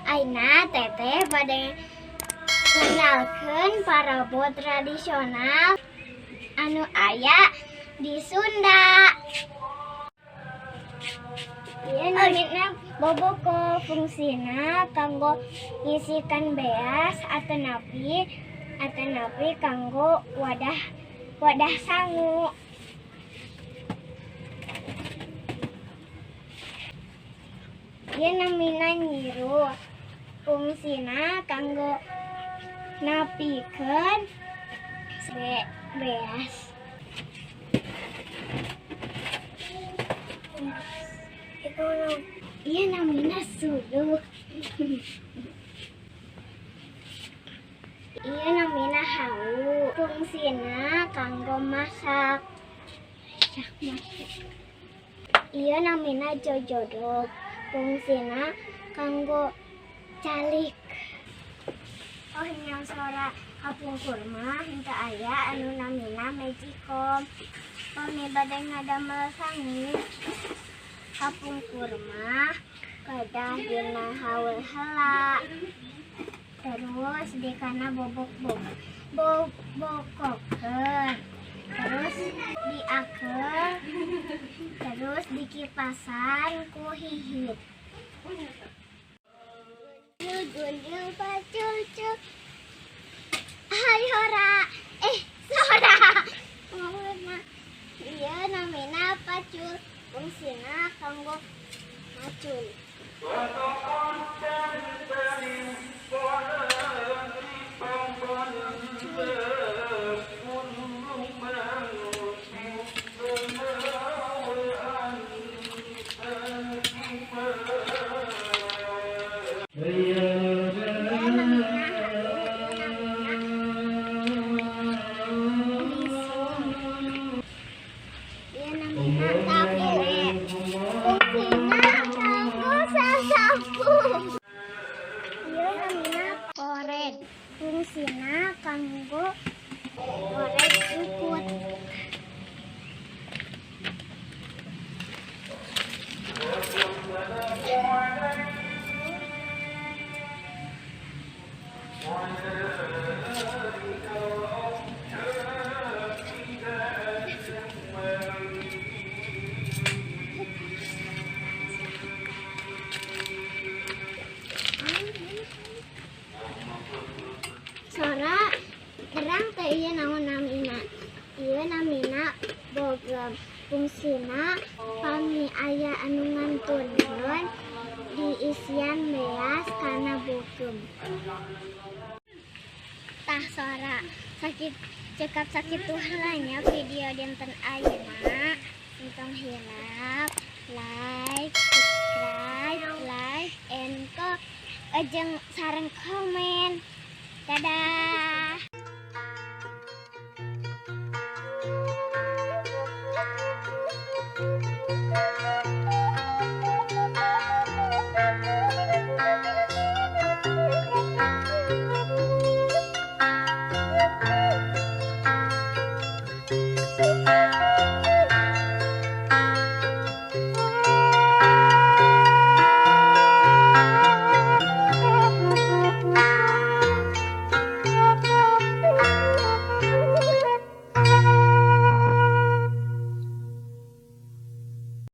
Ayeuna Teteh bade ngenalkeun parabot tradisional anu aya di Sunda. Ieu namina boboko, fungsina kanggo ngisikan beas atanapi kanggo wadah sangu. Ieu namina nyiru, fungsina kanggo napikeun beas. Ieu namina suluh. Ieu namina hawu, fungsina kanggo masak. Ieu namina jojodog, fungsina kanggo calik. Oh nya sora kapungkur mah henteu aya anu namina magicom. Pami bade ngadamel sangu kapungkur mah kedah dina haul heula. Terus dikana bokokeun, terus diakeun, terus dikipasan ku hihit. Gundul pacul cul. Hai hora. Sora. Ieu namina pacul, fungsina kanggo macul. Fungsina kanggo korek jukut. Sora terang teh ieu naon namina? Ieu namina bogem, fungsina pami aya anu ngantunkeun diisian beas kana bogem. Tah sora sakit cekap sakitu heula nya video dinten ayeuna. Entong hilap like, subscribe, like, and jeung sareng komen. Dadah.